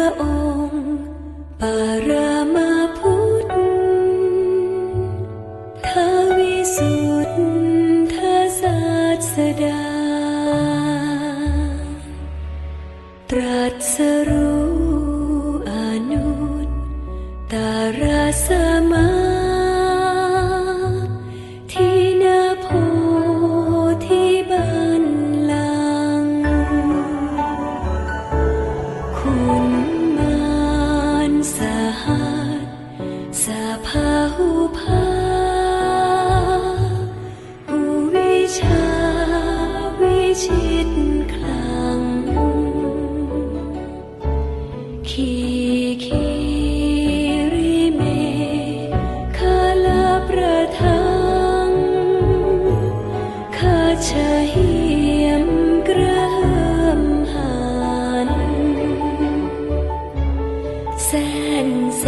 ພະອົງປະຣະມະພຸດທະວິສຸດທະສາດສະດາ ຕຣັດສະຮູ້ອະນຸດຕະລະສະມາ ທີ່ນະໂພທິບັນລັງ ຄຸນມານສະຫັດສະພາຫຸພາ ຜູ້ວິຊາວິຈິດຂລັງ ຄີຄີຣິເມຄະລະປະທັງ ຄັດຊະເຫຍມກະເຫີມຫັນ ແສນເສ